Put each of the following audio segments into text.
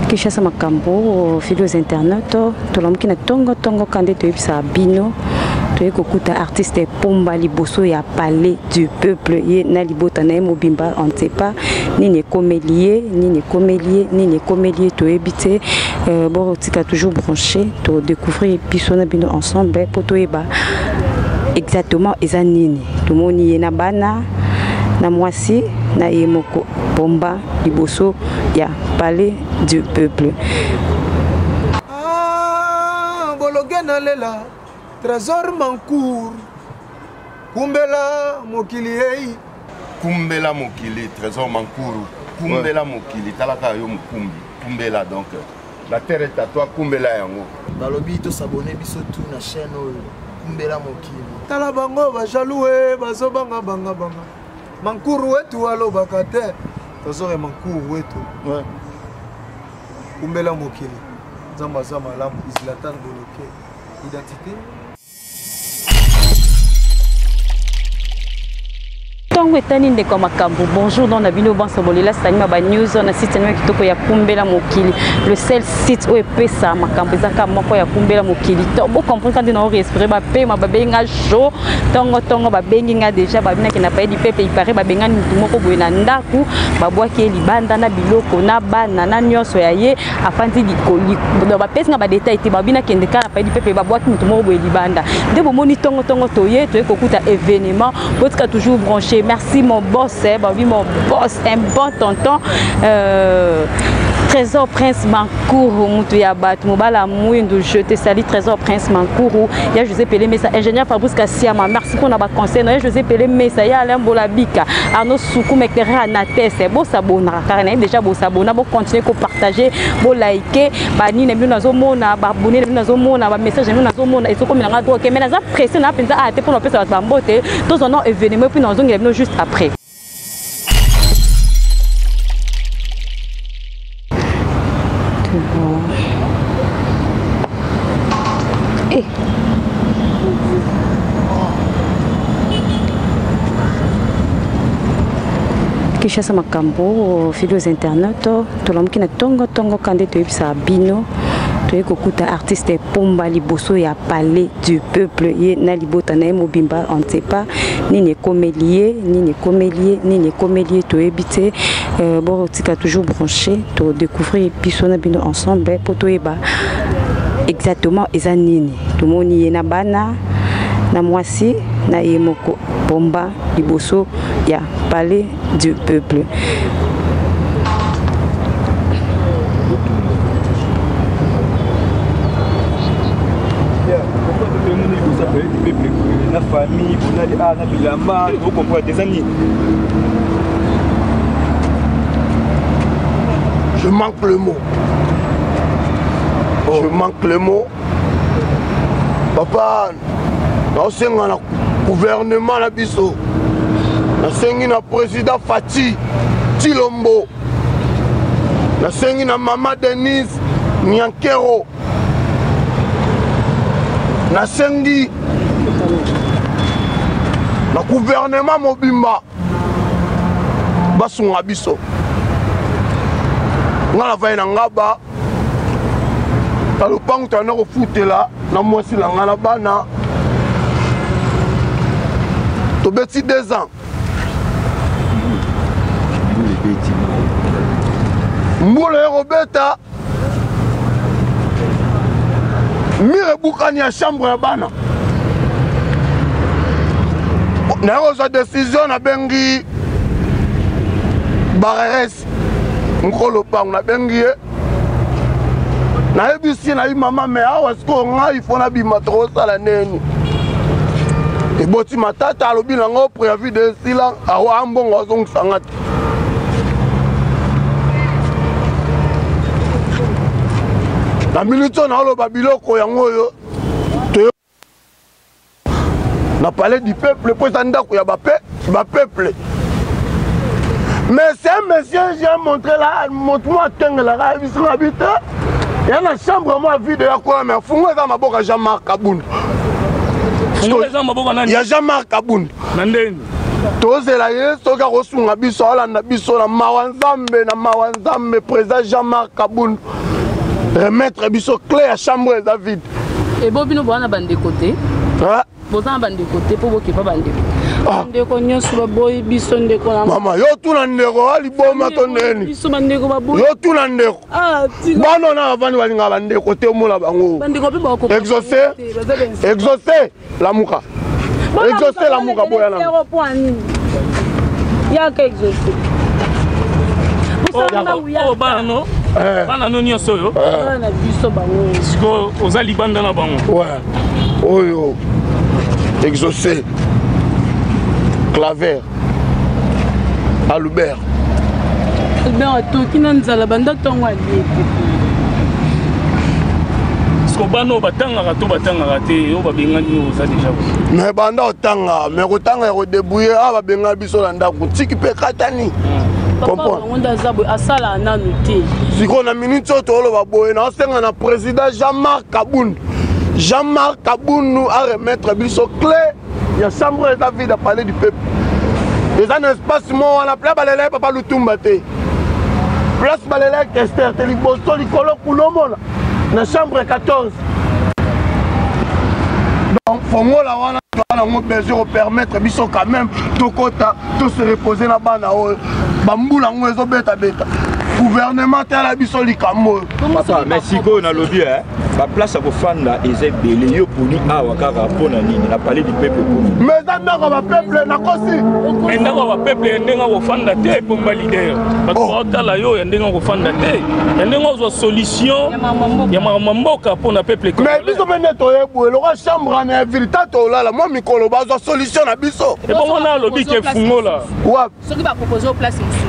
Kinshasa makambo fidèles internautes tolamuki na tongo tongo kande toyebisaka bino toye kokuta artiste Pomba liboso ya palais du peuple ye na libota na ye mobimba on ne sait pas nini ekomeli ye nini ekomeli ye nini ekomeli ye toyebi te euh, botika toujours branché to découvrir biso na bino ensemble mpo toyeba exactement eza nini tomoni ye na bana na mwasi na ye moko Pomba liboso ya palais du peuple. Ah, bologe na lela trésor mancour kumbela mokili ei kumbela mokili trésor mankuru kumbela ouais. mokili talaka yo mokumbi kumbela donc la terre est à toi kumbela yango balobi tosabone biso tout na chaîne oyo kumbela mokili tala bango bajaloux bazobanga banga banga Mankuru wetu alobaka te tozore mankuru wetu ouais. kumbela mokili nzambe aza malamu islatan boloke identité ntongo etani ndeko ya makambo bonjour don na bino banso bolela sanima ba news na site na kitoko ya kumbela mokili le seul site oyo epesa makambo eza kaka moko ya kumbela mokili to bocomprendre kande na orespire bapema babenga chaud tongo tongo babengi nga deja babinaki na palais du peuple ipare babengani mutu moko boye na ndaku babwaki ye libanda na biloko na bana na nyonso ya ye afandi bapesi nga badetail te babi nakende kaka na palais du peuple babwaki mutu moko boye libanda nde bomoni tongo tongo toye toye kokuta événement botika toujours branché merci mon boss eh, babi mon boss un bon tonton euh, Trésor Prince Mankuru mutu ya bato mobala mwindu je te salue Trésor Prince Mankuru ya José Pele Mesa ingénieur Fabrice Kasiama merci pour na ba conseil na ya José Pele Mesa ya Alain Bolabika Arnaud Soukou éclaireur Anates bo s'abonner car na déjà bo s'abonner bo continuer ko partager bo liker ba nini bino nazo mona ba abonner bino nazo mona ba message bino nazo mona ezokomela nga droit mais naza pressé na penza a te pour na pesa bato ba mbote tozwa na événement puis nazongela bino juste après Eh. Kinshasa makambo fidèles internautes tolamuki na tongo tongo kande toyebisaka bino toye kokuta artiste Pomba liboso ya palais du peuple ye na libota na ye mobimba on ne sait pas nini ekomeli ye nini ekomeli ye nini ekomeli ye toyebi te euh, botika toujours branché to découvrir biso na bino ensemble mpo toyeba exactement eza nini tomoni ye na bana na mwasi na ye moko pomba liboso ya palais du peuple na famille bonali a na bilamba okomprendre eza nini je manque le mot oh. je manque le mot papa naosenga na gouvernement na biso nasengi na président fati tilombo nasengi na mama denise nyankero nasengi na gouvernement mobimba basunga biso nga navai na ngaba na lopango tanda kofutela na mwasi na nga na bana tobeti 2 ans mbula ekobeta mire ebukani ya chambre ya bana naye kozwa décision nabengi bareres mokolo lopango nabengi ye nayebisi ye nayebi mama me awa sikoyo ngai fo nabima tokosala ndeni eboti matata alobi nango préavis de esila awa ambongo azongisa nga te na minute oyo naoloba biloko yango oyo na palais du peuple mpo eza ndako ya bape bapeuple mais c'est un monsieur j'ai montré là moto mo akengelaka ayebisi nga bi te ya na chambre mwa vide ya koya mais fungo eza maboko ya jean marc kabund ya jean marc kabund na ndeni Tozela ye soki akosunga biso, alanda biso na mawa Nzambe, na mawa Nzambe. Président Jean-Marc Kabund remettre biso clé ya chambre eza vide. Ebo bino boza na bandeko te? Boza na bandeko te mpo bokepa bandeko? Bandeko nyonso baboyi biso, ndeko na mama. Yo tuna ndeko aliboma to ndeni? Biso bandeko baboyi. Yo tuna ndeko. Bana na bavandi balingaka bandeko te, omona bango. Bandeko mpe bakoka. Exaucé, Exaucé, lamuka. Exaucé, lamuka, boya na yaka Exaucé. Oyo bana no, bana no nyonso oyo? Bana biso bango. Sikoyo oza libanda na bango? Oyo Exaucé, Claver, Albert. Albert atoki na nzala banda ntongo, alie te. Siko bana oyo batangaka to batangaka te? Oyo babengani oyo oza déjà? Mais banda otanga, mais kotanga ya kodébrouiller. Awa babengani biso na ndako, ntiki mpe ekatani. Papa bango nde aza boye, asalaka nanu te. Sikoyo na minute oyo tooloba boye, naosenga na président Jean-Marc Kabundu, Jean-Marc Kabundu aremettre biso clé ya chambre eza vide, palais du peuple. Eza na espace mo wana, place balela ye papa Lutumba te, place balela ye Kester te, liboso likolo kuna omona na chambre 14. Donc fongola wana, toza nango besoin kopermettre biso quand même tokota, tose reposer na bana oyo bambula yango ezobetabeta. Gouvernement, tala biso likambo oyo. Papa, mais sikoyo nalobi, baplace ya kofanda eza ebele. Yo poni awa kaka mpo na nini, na palais du peuple poni? Mais eza ndako ya bapeuple, nakosi? Mais ndako ya bapeuple ya ndenge akofanda te. Pomba leader, bato baotala yo ya ndenge akofanda te, ya ndenge ozwa solution ya makambo ya mboka mpo na peuple. Mais biso mpe nde toyebu eloko chambre na ya ville ta tolala mwa mikolo, bazwa solution na biso. Ebongo na alobi ke fungola. Wapi? Soki bapropose yo place mosusu,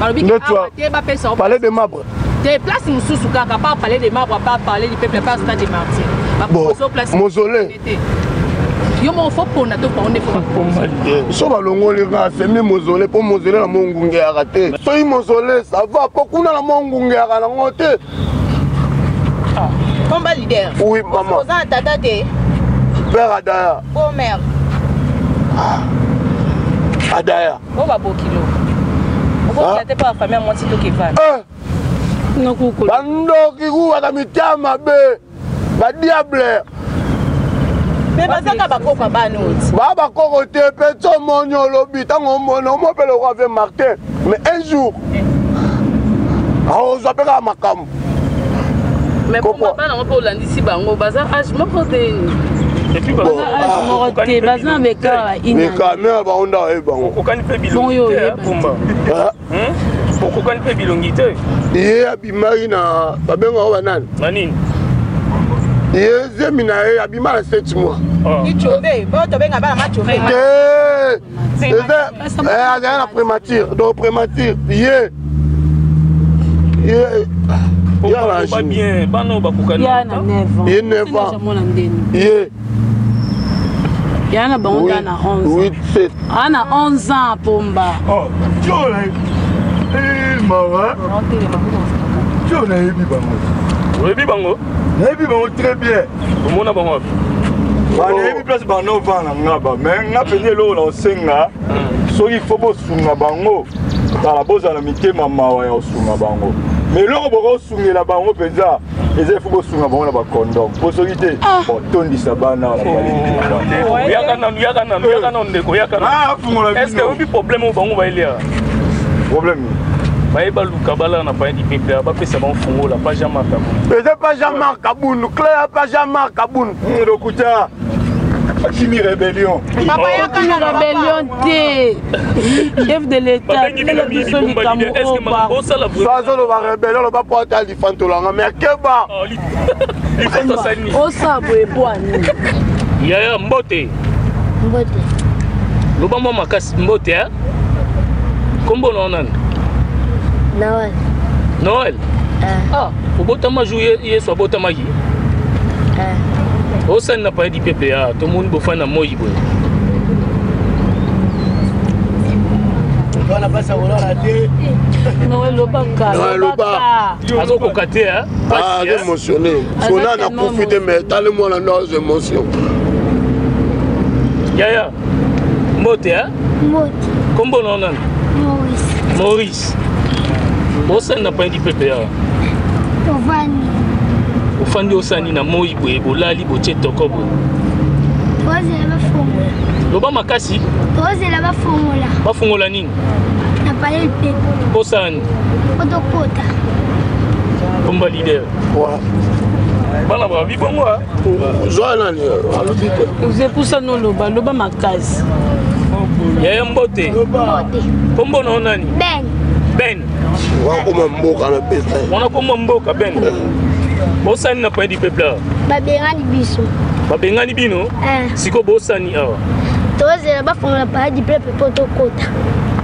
balobi Nde te bapesa. Palais de marbre. Te, place mosusu kaka, pas palais de marbre, pas palais du peuple, pas stade de martyr. Bapropose yo place. Mausolée. Te, yo moko fo pona to bango nde fo. So balongoli nga asemi mausolée, mpo mausolée na mongunge yaka te. Soki mausolée, ça va, mpo kuna na mongunge yaka nango te. Pomba leader. Oui, mama. Oza na tata te? Père Adaya. Bo mère? Adaya. Bo babokilo obokila te mpo ya famille ya mwasi tokevana. Bandoki kuwaka mitema mabe, badiable. Me bazaka bakoko bana oti. Baa bakoko te mpe ti omoni olobi ntango omoni omo mpe lokwa ve Martin, mais un jour akozwa mpe kaka makambo. Mais pomba, bana ngo mpe olandisi bango, baza age moko te. Age moko te, baza na bekaka. Meka bango nda oyebi bango. Okokani mpe bilongi te, Pomba, okokani mpe bilongi te. Ye abimaki na babengaka banani? Na nini? Ye zemi na ye abima na 7 mois. Ichobe bo tobenga bana machobe. Te, eza azali na prémature, donc prémature ye ye ya bien bana oyo bakokani. Ya na 9 ans. Ye 9 ans ye. Ya na bango nda na 11. 8 7. A na 11 ans, Pomba. Mama, tio, nayebi bango. Oyebi bango? Nayebi bango très bien. Omona bango wapi? Nayebi place bana ovanda nga ba, mais nga mpenza eloko na osenga, soki fo bosunga bango, tala, bozala mitema mawa ya kosunga bango. Mais eloko bokosungela bango mpenza eza, ifo bosunga bango na bacondom, mpo soki te botondisa bana na. Yaka nanu, yaka nanu, yaka nanu, ndeko, yaka nanu. Est ce que oyebi problème oyo bango bayeliaka? Problème? Baye baluka balala na palais du peuple, bapesa bango fungola pa Jean-Marc Kabund. Eza pa Jean-Marc Kabund, clé pa Jean-Marc Kabund. Lokuta, akimi rébellion. Papa, yaka na. Rébellion te, chef de l'état tala biso likambo oyo ba. So azoloba rébellion, loba po ata lifantolanga, mais keba. Osala boye po ani? Yaya, mbote. Mbote. Loba mwa makasi, mbote. A kombo na nani? Noël. Noël? Ah, obotama jour Yesu abotamaki? Osali na palais du peuple ya tomoni bofani na moi boye. Wana mpasi ya kolala te. Noël, lobaka. Noël, loba. Lobaka. Azokoka te. Ah, aza émotionné, sona nakufi te, mais tali mwana ndo azo émotion. Yaya. Mbote hein? Mbote. Kombo na nani? Maurice. Maurice. Bosani na palais du peuple awa. Tovandi. Ofandi osani na moi boye bolali botie toko boye. Tozela bafongola. Loba makasi. Tozela bafongola. Bafongola nini? Na palais du peuple. Osala nini? Po tokota. Pomba leader. Ouais. Bana babi bongo ah. Zwa nani alobi te. Ozepusa noloba loba makasi. Yaya mbote. Mbote. Kombo na nani? Ben. Ben. Wakoma mboka na pesa. Wana kombo mboka Ben. Bosani na palais du peuple awa. Babengani biso. Babengani bino? Eh. Siko bosani awa. Tozela bafongola palais du peuple mpo tokota.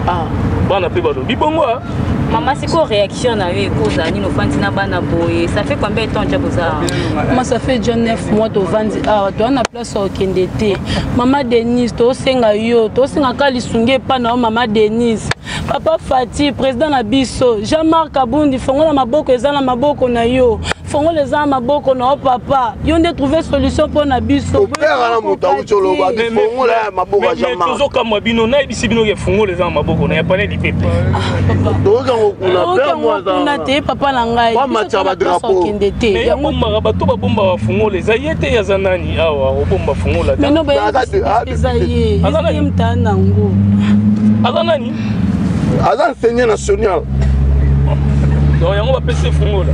Ah, bana mpe balobi bongo ah. Mama sikoyo réaction na yo ekozala nini ofandi na bana boye ça fait combien de temps déjà boza Mama ça fait déjà 9 mois tovandi awa toza na place ya kokende te mama Denise tosenga yo tosenga kaka lisungi epa na yo mama Denise papa Fati président na biso Jean-Marc Kabundi fongola maboko eza na maboko na yo fongola eza na maboko na yo papa yo nde trouve solution mpo na biso opera na moto awuti oloba fongola ya maboko ya Jean-Marc tozokamwa bino nayebisi bino ke fongola eza na maboko na ya palais du peuple toyokango kuna père moi kuna te papa na ngai bamatisa badrapeau okende te yango bombaka bato babombaka fongola eza ye te aza nani awa obomba fongola te meno eza ye ye mtaa nango aza nani aza enseignant national donc yango bapesi fungola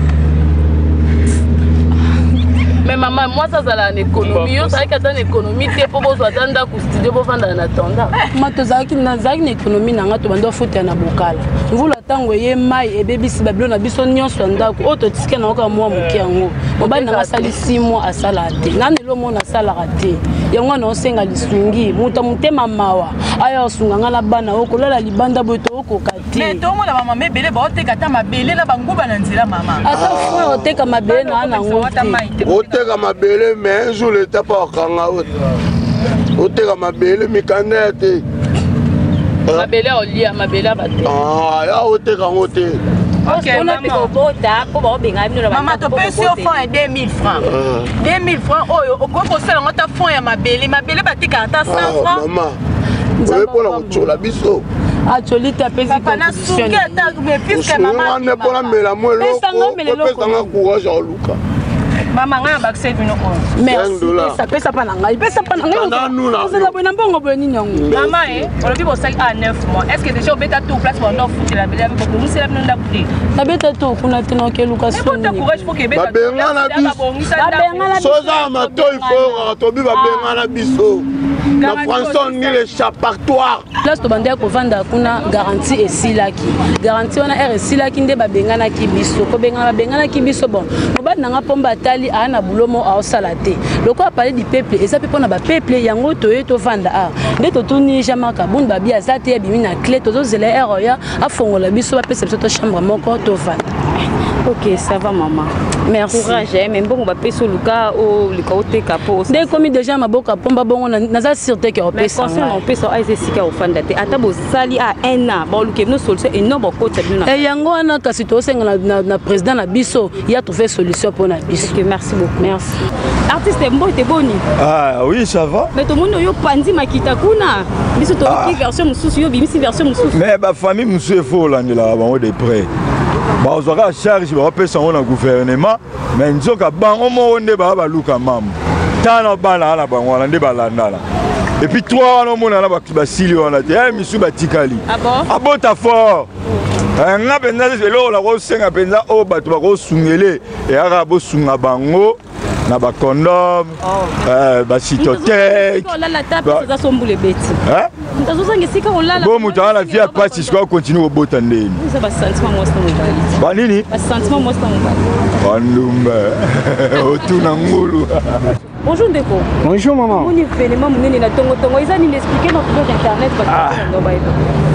mais mama mwasi azalaka na économie yo ozalaki ata na économie te mpo bozwa ata ndako studio bovandaka na tanda ma tozalaki nazalaki na économie na nga tobandi ofutela na bokala mvula ntango eye mai ebebisi babilo na biso nyonso ya ndako oyo totika na kaka mwa moke yango mobali na nga asali 6 mois asalaka te nani elo mona asalaka te yango wana osenga lisungi moto ya motema mawa aya osunga nga na bana oyo kolala libanda boye tookoka te mais tomona bamama ebele baoteka ata mabele na banguba na nzela mama ata frère oteka mabele na nango te oteka mabele mais un jour leta pa okanga oteka mabele mikanda ya te mabele olia mabele ya bato ah, ya oteka yango te mama topesi yo fond ya 2000 francs 2000 francs oyo okoki kosala yango ata fond ya mabele mabele batekaka ata 100 ah, francs oye mpona kotyola biso atoli te apesi contribution wana mpona mela mo eloko opesanga courage ya koluka mama ngai nabakisa bino oyo merci pesa pesa mpa na ngai pesa mpa na ngai ozala boye na mbongo boye nini yango mama e olobi bosali a 9 mois est ce que déjà obeta tour place banda ofutela bele bobongisela bino ndako te nabeta tour kuna te naokeluka babengana biso soza matoi fo tobi babengana biso na français on dit l'échappatoire place tobandaki kovanda kuna garantie esilaki garantie wana ere esilaki nde babenganaki biso kobengana babenganaki biso bon mobali na nga mpomba atali aa na bulo mo aosala te lokola palais du peuple eza mpe mpona bapeuple yango toye tovanda awa nde totuni jean marc abund babi aza te abimi na cle tozozela ere oya afongola biso bapesa biso to chambre moko tovanda ok ça va maman merci courage eh, mais mbongo bapesi oluka oluka oteka po nde ekomi déjà maboko ya pomba bongo naza sur te ke opesa conseil na opesa aza esika ofanda te ata bosali a un an baoluka bino solution eno bakotisa bino eh, yango wana kasi tosenga na, na, na président na biso ya trouver solution mpo na biso okay, merci beaucoup merci artiste mbote boni ah oui ça va mais tomoni oyo panzi makita kuna biso toyoki ah. version mosusu yo obimisi version mosusu mais bafamille mosusu efo olandelaka bango de près bazwaka charge bakopesa yango na gouvernement mais nzoka bango moko nde baa baluka mambo tala bana wana bango wana nde balandana epuis trois wana omonana basili wana te ya misu batikali ah abota fort eh, nga mpenza eloko nakosenga mpenza oyo bato bakosungele eyaka bosunga bango na bacondome oh. eh, basitotek bo moto aza na vie ya mpasi sikoyo akontinue kobota ndeni banini bandumba otuna ngulu Bonjour ndeko. Bonjour maman. Moni événement munene na tongo tongo eza nini expliquer na couleur internet ba ah.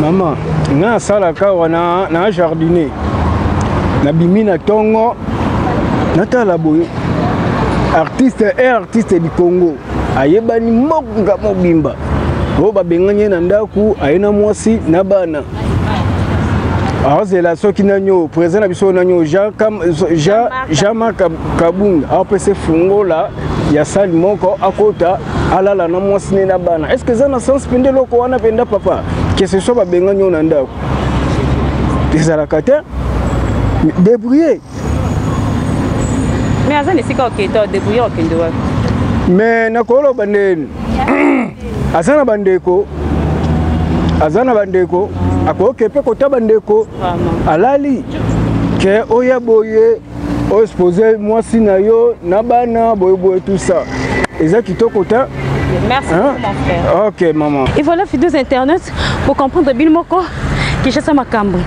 Maman, nga asalaka wana na jardinier. Nabimi na tongo natala boye artiste et artiste du Congo ayebani mboka mobimba oyo babengani ye na ndako aye na mwasi na bana azela soki nani oyo président na biso nani oyo Jean-Marc Kabund apesa fungola ya sale moko akota Alala na mwasi ne na bana. Est-ce que eza na sens mpenza eloko wana mpenza papa? Que ce soit babengani yo na ndako. Ezalaka te. Débrouiller. Mais aza na esika okende te, odébrouiller okende wapi? Mais nakoloba ndeni aza na bandeko, aza na bandeko, akoki mpe kota bandeko, alali ke oya boye oexpose mwasi na yo na bana boye boye tout ça eza kitoko te. Merci, hein? Mon frère. Ok maman. Et voilà, fidèles internautes, pour comprendre bino moko Kinshasa makambo.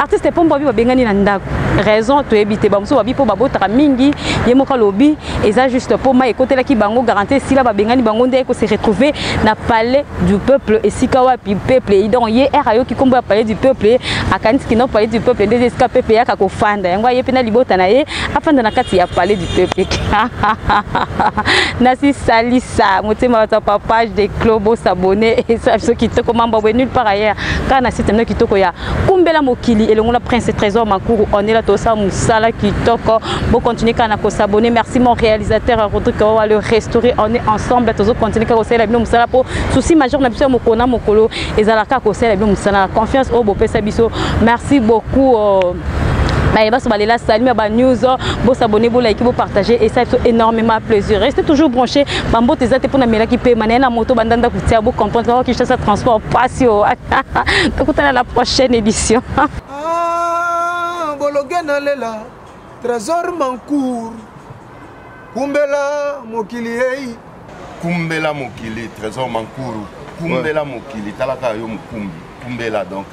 Artiste Pomba bi babengani na ndako. Raison toyebi te, bamosusu babi mpo babotaka mingi, ye moko alobi eza juste mpo mai ekotelaki bango, garantie esila, babengani bango nde se retrouver na palais du peuple esika wapi peuple. Donc ye r ayoki nkombo ya palais du peuple, akanisi kino palais du peuple nde esika peuple eyaka kofanda, yango aye mpe na libota na ye afanda na kati ya palais du peuple. Nasisalisa motema bato ya papa de clos, bosabone esala biso kitoko mambo boye nulle part ailleurs, kaka na site na kitoko ya Kumbela Mokili elongo na Prince Trésor Makuru. Onela tosala mosala kitoko, bocontinue kaka na kosabone. Merci mon réalisateur Rodrigue Kawawa le restaurer. On est ensemble, tozocontinue kaka kosalela bino mosala mpo souci majeur na biso ya mokolo na mokolo ezalaka kosalela bino mosala na confiance oyo bopesa biso. Merci beaucoup. Baye baso balela salimi ya banews, bosabone, bolike, bopartage, esala biso énormément plaisir. Restez toujours branché. Bambote eza te mpona melaki pema na ye na moto banda ndako tia, bocomprendre kaka Kinshasa transport pasi o. Tokutana la prochaine édition. Ah, bologe nalela Trésor Mancour, kumbela mokili ei. Kumbela mokili, Trésor Mankuru, kumbela mokili, talaka yo mokumbi, kumbela. Donc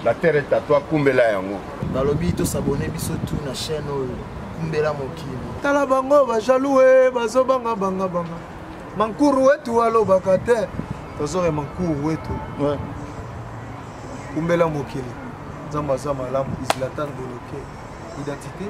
la terre est à toi, kumbela yango. Balobi tosabone biso tu na chaîne oyo Kumbela Mokili. Tala bango bajaloux e bazobanga banga banga mankuru wetu alobaka te, Trésor Mankuru wetu. Kumbela mokili, Nzambe aza malamu. Islatan Boloke, identité.